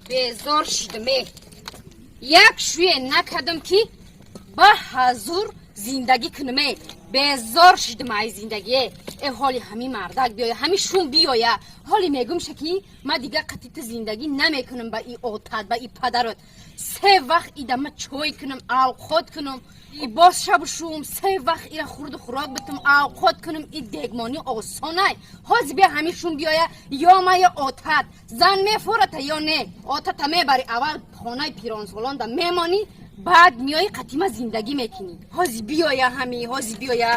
Безор шидме. Як шӯе накардам, ки ба ҳазур зиндагӣ кунаме. Безор шидам ай зиндагие. Э, ҳоли ҳами мардак биёя, ҳами шум биёя. Ҳоли мегумша, ки ма дига қатъи ту зиндагӣ намекунам, ба и отат, ба и падарот. Се вақт идама чой кунам, авқот кунам, и боз шабу шум се вақт ира хурду хӯрок битум, авқот кунам. И дегмонӣ осонай. Ҳозир бия, ҳами шум биёя, ё ма ё отат. Зан мефората ё не? Отата мебари, аввал хонаи пиронсолонда мемонӣ, баъд миёи қатима зиндагӣ мекунӣ. Ҳозир биёя, ҳами ҳозир биёя,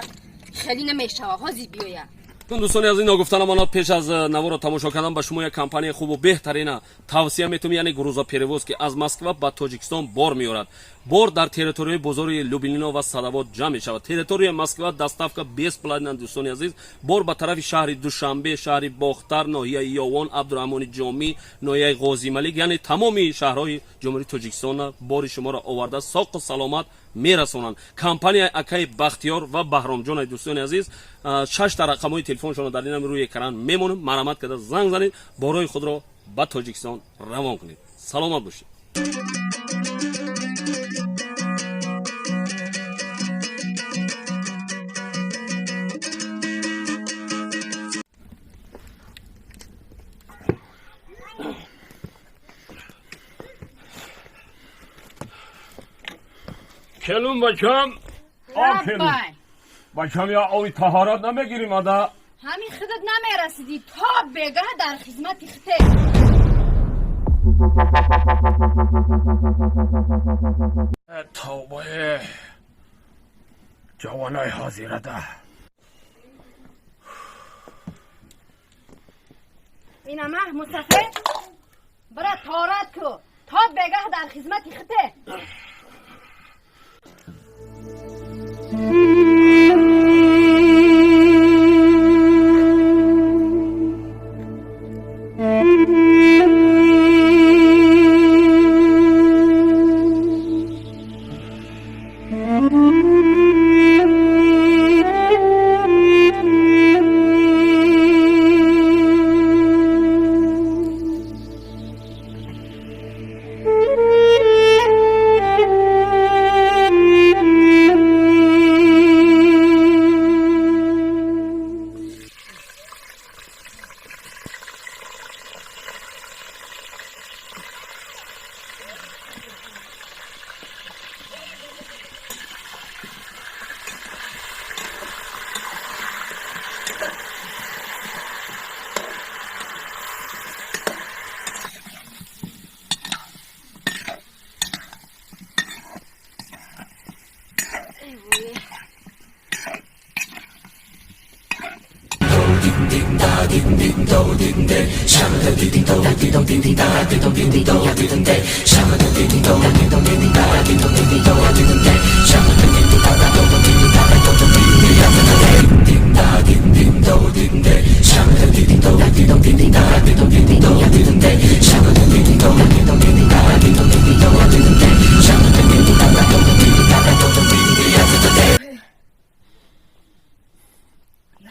хеле намешава, ҳозир биёя. Дӯстони азиз, ногуфта намонад, пеш аз наворо тамошо кардан ба шумо як компанияи хубу беҳтарина тавсия метавонем, яъне грузоперевоз, ки аз Москва ба Тоҷикистон бор меорад. Бор дар территорияи бозори Люблино ва Садовод ҷамъ мешавад. Территорияи Москва доставка бесплатна. Дӯстони азиз, бор ба тарафи шаҳри Душанбе, шаҳри Бохтар, ноҳияи Ёвон, Абдураҳмони Ҷомӣ, ноҳияи Ғозималик, яъне тамоми шаҳрҳои Ҷумҳурии Тоҷикистона бори шуморо оварда, соқу саломат мерасонанд. Компанияи акаи Бахтиёр ва Баҳромҷонаи. Дӯстони азиз, шашта рақамҳои телефоншонро дар инам рӯи экран мемонем. Марҳамат карда занг занед, борои худро ба Тоҷикистон равон кунед. Саломат бошед. Келун, бачам, а келун. Раббай. Бачам, я ови таҳорат намегирим, ада? Ҳамин худат намерасидӣ, то бегаҳ дар хизмати хите. Тавбае, ҷавонаи ҳозирада. Инама мусафир, бира торат ку, то бегаҳ дар хизмати хите.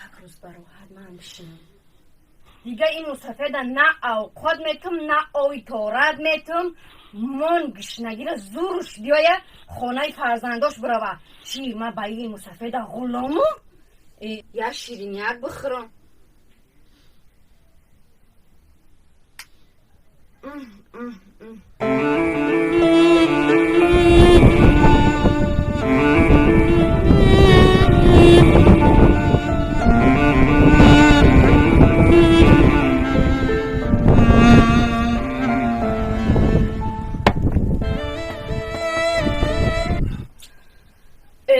Як рӯз бароҳат ман бишинам. Дига ин мусафеда на авқот метум, на ови торат метум. Мон гишнагира зуруш биёя, хонаи фарзандош бирава. Чӣ, ма ба ин мусафеда ғулому? Я шириняк бихӯрам.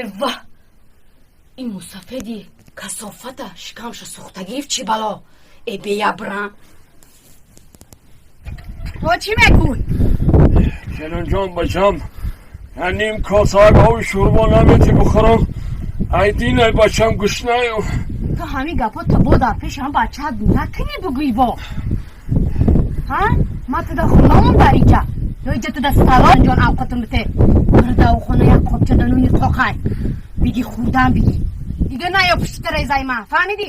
Эва, ин мусафеди касофата шикамша сӯхтагирифт, чӣ бало? Э, беябрам, то чӣ мекун? Келунҷон, бачам, я ним косак ови шӯрбо наметӣ бихӯрам? Айдинай, бачам, гушнаю. Ту ҳамин гапо то бо дар пеши ҳам бачаат накунӣ, бугӯй бо. Ҳа, ма туда ғуломам дар иҷа ё иҷа туда салон ҷон авқотум бите? Бира давхона, як қопча нуни қоқай биги, хӯрдан биги. Дига наё пушти резаи ман, фаҳмидӣ?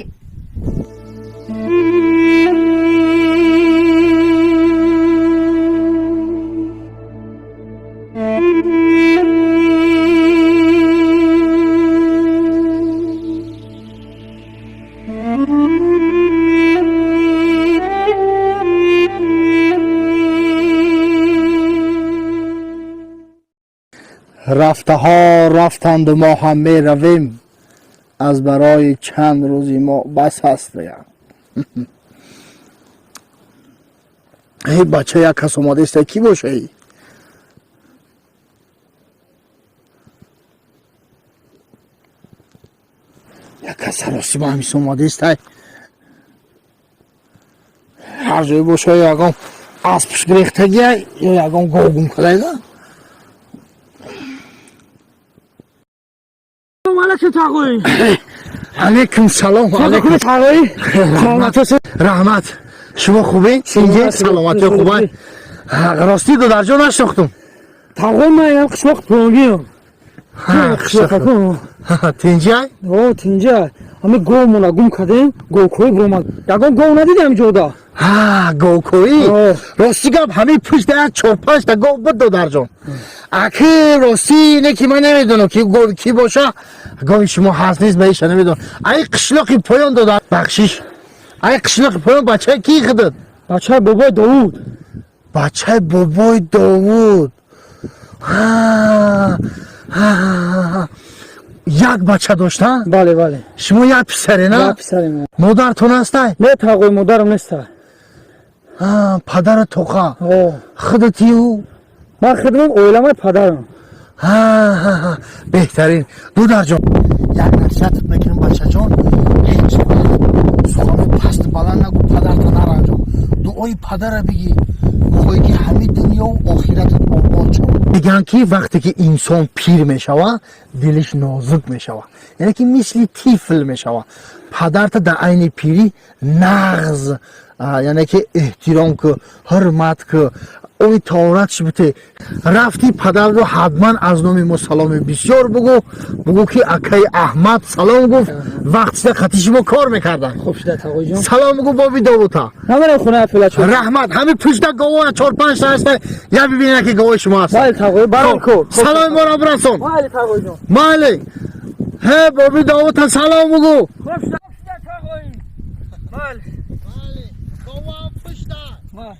Рафтаҳо рафтанду мо ҳам меравем, аз барои чанд рӯзи мо бас аст. Эй бача, як кас омадаиста, кӣ бошаи? Як кас саросима ҳамис омадаистай, ҳар ҷое боша, ягон аспш гирехтагия ё ягон гов гум кардайда. Алейкум салом. Раҳмат, шумо хубе? Инҷа саломатӣ хуба? Ростӣ, додарҷон, нашинохтум. Тағои ман ям қишлоқ Пӯнгиям. Тинҷай? О, тинҷай. Ҳами говмона гум кардем, говкӯӣ биромад. Ягон гов надидем ҷода. Говкӯӣ? Рости гап, ҳамин пушта як чор панҷта гов буд, додарҷон. Аки ростӣ не ки ман намедонам ки гови кӣ боша, гови шумо ҳаст нест, ба иша намедонам. Ай қишлоқи поён, додар, бахшиш, ай қишлоқи поён бачаи кӣ худат? Бачаи бобои Довуд. Бачаи бобои Довуд. Як бача дошта? Бале, бале. Шумо як писаре, на? Як писарем. Модаратон ҳастай? Не, тағои, модарам неста. Падара тоқа. Худатию? Ман худам, оиламай падарам. Беҳтарин, додарҷон. Як насиҳатат мекунам, бачаҷон, ҳеҷ суханои пасту баланд нагӯ, падарта наранҷон. Дуои падара бигӣ, мехоҳӣ ки ҳамин дунёву охиратат обод шавад. Мегӯянд ки вақте ки инсон пир мешавад, дилиш нозук мешавад, яъне ки мисли тифл мешавад. Падарта дар айни пирӣ нағз, яъне ки эҳтиром ку, ҳурмат ку, ои таоратш бите. Рафти, падарро ҳатман аз номи мо саломи бисёр бугӯ, бугӯ ки акаи Аҳмад салом гуфт, вақт шида хати шумо кор мекарданд. Хуб шуда, тағоиҷон. Салом бугӯ боби Довута. Намерам хона фила чо. Раҳмат, ҳамин пушта говона чор панҷта ҳаста, я бибинед ки говои шумо ҳаст. Бале, тағои, баром кор. Саломи моро бирасон. Бале, тағоиҷон. Майли, ҳе, боби Довута салом бугӯ. Хуб шуда, тағои. Бале. Бале, говоам пушта. Бале.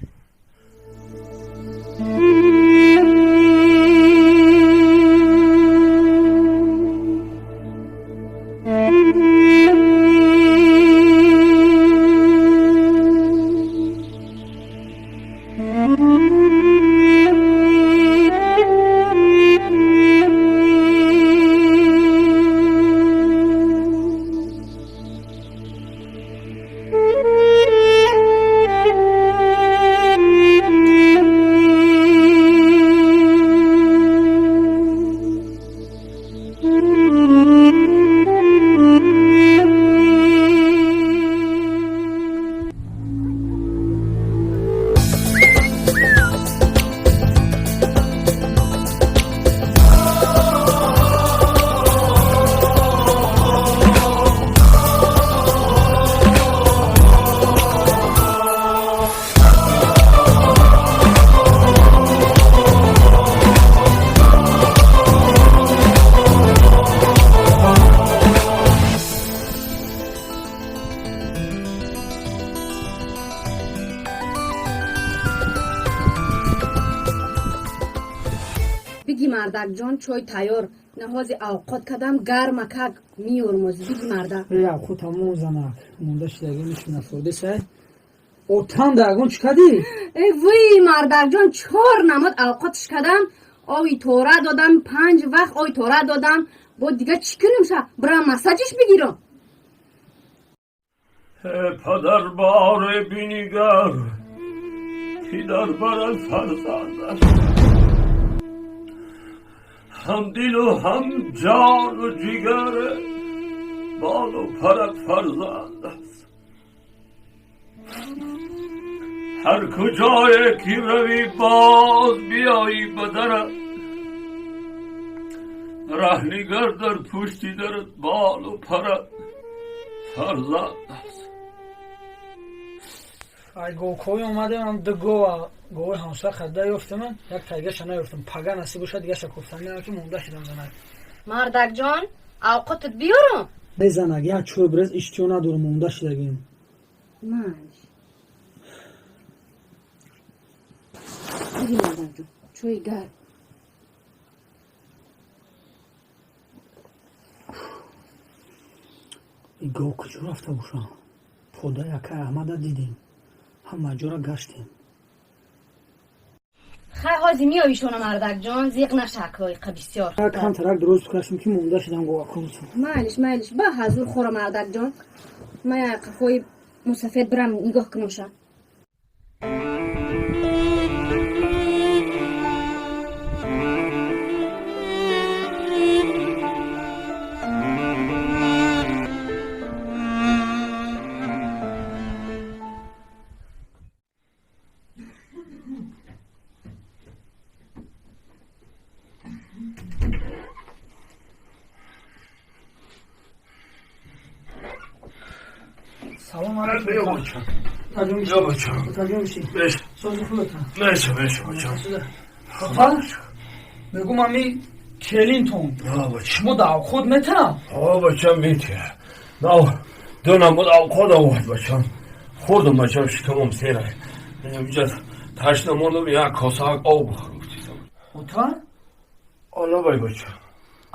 Биги, мардакҷон, чой тайёр. Наҳози авқот кардам, гармакак миёрмоз. Биги, мардак. Я худ ҳамон занак монда шидаги мешуна фурдесай. Отам да ягон чӣ кардӣ? Э вуй, мардакҷон, чор намуд авқотш кардам, ои тора додам, панҷ вақт ои тора додам. Бо дига чӣ кунем? Ша бирам массажиш бигирам. Падар боре бинигар ки дар барат фарзанд аст, ҳам дилу ҳам ҷону ҷигар, болу парат фарзанд аст. Ҳар куҷое ки равӣ, боз биёӣ ба дарат, раҳнигар дар пушти дарат, болу парат фарзанд аст. Ай говкоӣ омадем, ду гова, гови ҳамсоя харида ёфтам, як тайгаша наёфтам. Пага насиб бошад, дигаша кофтан мерам ки монда шудам, занак. Мардакҷон, авқотат биёрам? Не, занак, як чой бирез, иштиҳо надорам, монда шудагим. Майш. Биги, мардакҷон, чои гарм. Гов куҷо рафта бошам? Подаи акай Аҳмада дидем. Ҳама ҷора гаштем. Хай ҳози меоишона мардакҷон, зиқ нашакой қа бисёр. Камтарак дуруст каштем ки монда шудам говаконсу. Майлиш, майлиш, ба ҳазур хӯра мардакҷон. Ма қафои мусафед бирам нигоҳ кунумша. Салом алейкум. Мегум ами келинтон. Шумо давход метам? Бачам метия. Ду намуд авқот овард бачам. Хӯрдум бачам, шикамам сера. Инҷа ташна мондам, як косаак об бихӯрам. Ота? Ола бай бачам.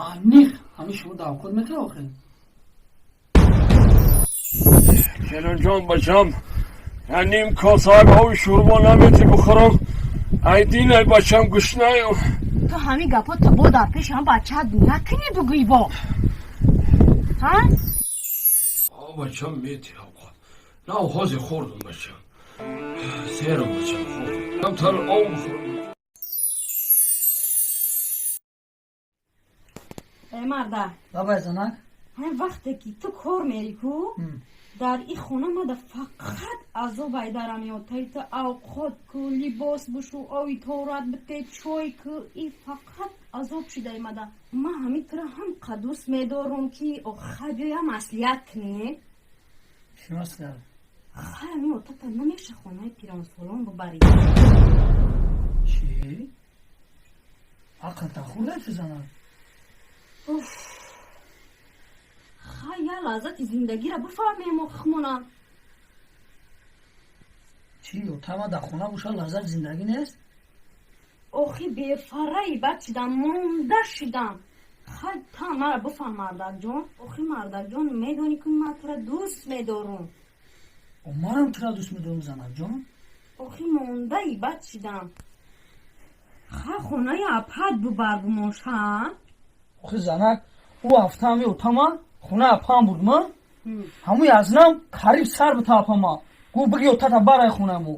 Аниқ, ҳами шумо давход мета охе? Келинҷон бачам, я ним косаак оби шӯрбо намети бихӯрам. Айдин ай бачам гушнаю. Ту ҳамин гапо то бо дар пеши ҳам бачаат накунӣ бугӯй бо. Ҳа? Бачам мети авқот. На ҳози хӯрдум бачам. Серам бачам хӯрдум. Камтар об бихӯрам. Э марда. Бабай занак. Ҳамин вақте ки ту кор мери ку, дар ин хона мада фақат азоб айдарам ёд. Ту авқот ку, либос бушу, ови торат бите, чой ку, и фақат азоб шудай мада. Ман ҳамин тура ҳам қадус медорам ки охай биёям маслиҳат кунем. Чӣ маслиҳат? Хай ҳамин отата намеша хонаи пиронсолон бубарӣ. Чӣ? Ақлта хӯрда ту занак? Уф. Хай я лаззати зиндагиро бифаҳмем охмона. Чӣ, отама дар хона боша лаззати зиндагӣ нест? Охи бефараи бад шидам, монда шидам. Хай та мара бифаҳм мардакҷон. Охи мардакҷон, медонӣ ки ман тура дӯст медорам. Манам тура дӯст медорам занакҷон. Охи мондаи бад шидам. Хай хонаи апад бубар бумош, ҳа? Охи занак, ӯ ҳафта ҳами отама хона апам бурд ма. Ҳамуи азнам қариб сар бита апама. Гуфт биги отата барай хонамо.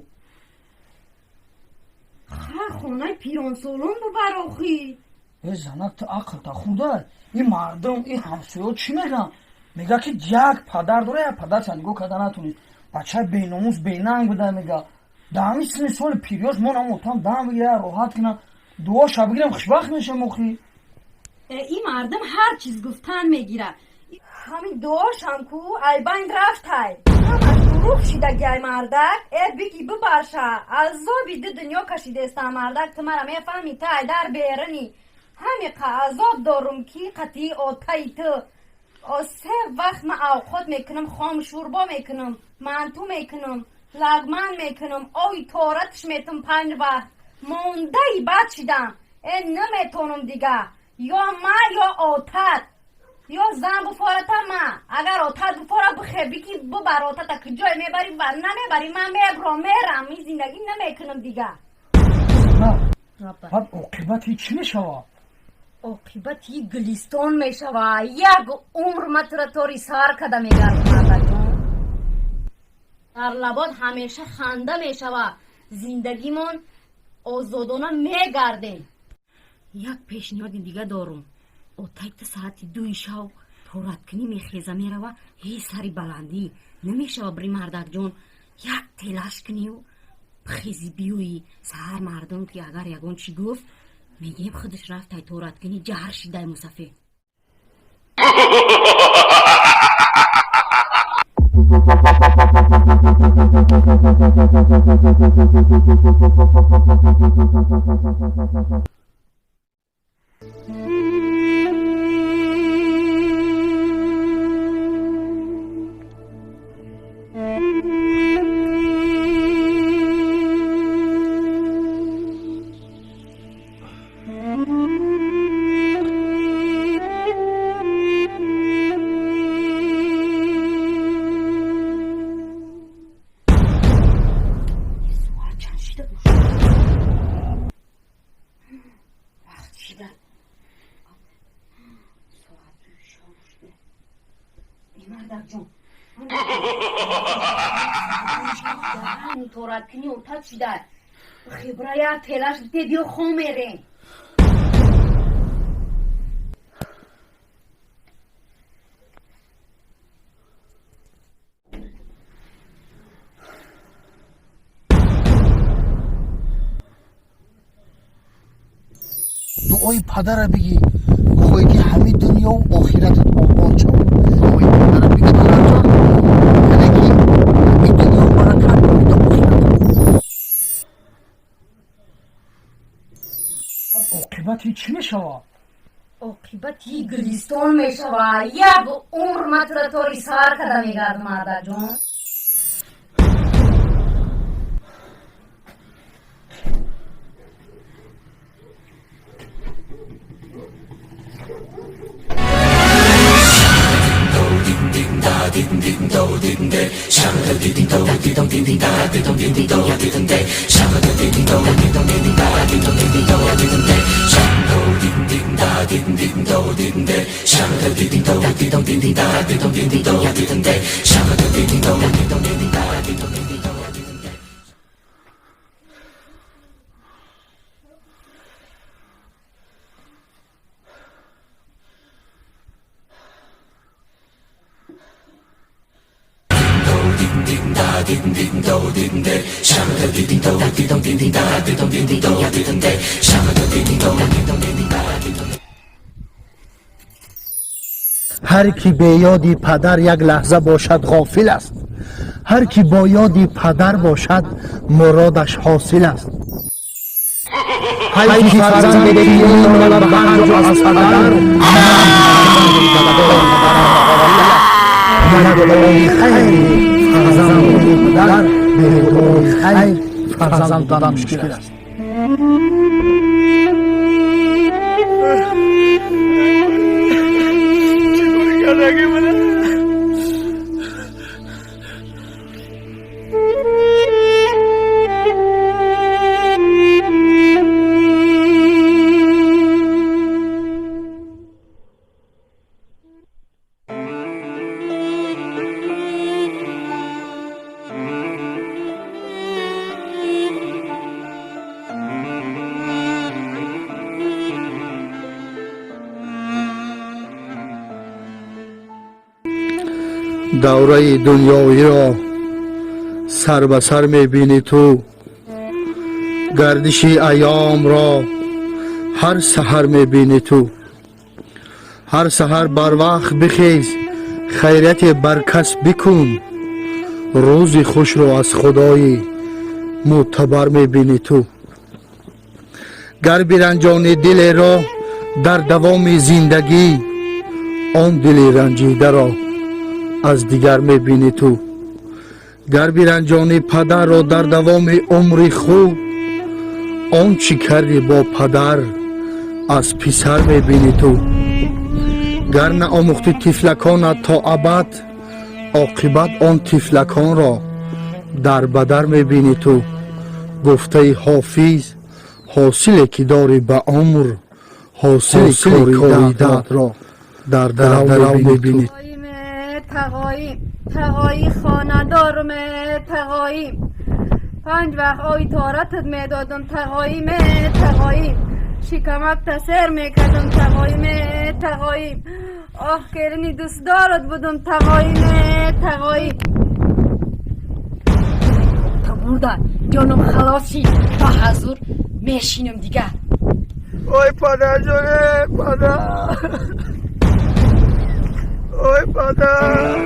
Хай хонаи пиронсолон бубар охи. Э занак, ту ақлта хӯрда. Ин мардум, ин ҳамсояҳо чӣ мегӯянд? Мега ки як падар дора, як падарша нигоҳ карда натонист. Бачаи беномус, бенанг буда мега. Дар ҳамин синни соли пирёш мо нам отам дам бигира, роҳат кунам, дуоша бигирам, хушбахт мешам охи. Ин мардум ҳар чиз гуфтан мегирад. Ҳамин дуошам ку айбайн рафтай. Ҳамаш дурӯғ шидагиай мардак. Э биги бубарша. Азоби ду дунё кашидестам мардак. Ту мара мефаҳмӣ, ту айдар берунӣ. Ҳами қа азоб дорум ки қатъии отаи ту. Се вақт ман авқот мекунам, хом шӯрбо мекунам, манту мекунам, лагман мекунам, ови торатш метум панҷ вақт. Мондаи бад шидам. Э наметонам дига. Ё ма ё отат. Ё зан буфората ма. Агар отат буфора бихе, бики бубар отата куҷое мебарӣ ва намебарӣ, ман мебром, мерам, ин зиндагӣ намекунам дига. Баъд оқибати чӣ мешавад? Оқибати гулистон мешавад. Як умр ма тура тори сар када мегардам мардакҷон. Дар лабот ҳамеша ханда мешавад. Зиндагимон озодона мегардем. Як пешниҳоди дига дорум. Отай ту саати дуи шав тораткунӣ мехеза мерава, ҳе сари баландӣ намешава бири мардакҷон. Як телаш кунию бихези биёӣ. Саҳар мардум ки агар ягон чӣ гуфт, мегӯем худаш рафтай тораткунӣ, ҷаҳр шидай мусафед. торат кунӣ отат шида. Хибрая телаш бите биё хом мерем. Дуои падара бигӣ, мехоҳӣ ки ҳамин дунёву охиратат обод шавад. Дуои падара бигӣ, падарҷон, яъне ки ҳамин дунё баракат дорид, охиратат. Оқибати чӣ мешавад? Оқибати Гулистон мешавад. Як умр матра тори сар када мегардам, мардаҷон. Ҳар ки беёди падар як лаҳза бошад, ғофил аст. Ҳар ки бо ёди падар бошад, муродаш ҳосил аст. Ҳай ки фарзанде ба ганҷу аз падар, дуои хайри фарзанди падар, бе дуои хайр фарзанд додан мушкил аст. Давраи дунёиро сар ба сар мебинӣ ту, гардиши айёмро ҳар саҳар мебинӣ ту. Ҳар саҳар барвақт бихез, хайрияте бар кас бикун, рӯзи хушро аз худои мӯътабар мебинӣ ту. Гар биранҷонӣ дилеро дар давоми зиндагӣ, он дили ранҷидаро аз дигар мебинӣ ту. Гар биранҷонӣ падарро дар давоми умри худ, он чӣ кардӣ бо падар аз писар мебинӣ ту. Гар наомӯхтӣ тифлаконат то абад, оқибат он тифлаконро дар бадар мебинӣ ту. Гуфтаи ҳофиз: ҳосиле ки дорӣ ба умр, ҳосили коридаатро дар дарав мебинӣ. Тағоим, тағои хонадорме, тағоим. Панҷ вақт ои торатат медодам, тағоиме, тағоим. Шикамак тасер мекардам, тағоиме, тағоим. Оҳ, келини дӯстдорат будам, тағоиме, тағоим. Та бурда, ҷоном халос шид, ба ҳазур мешинам дигар. Ой, падарҷоне, падар. Ой, падар.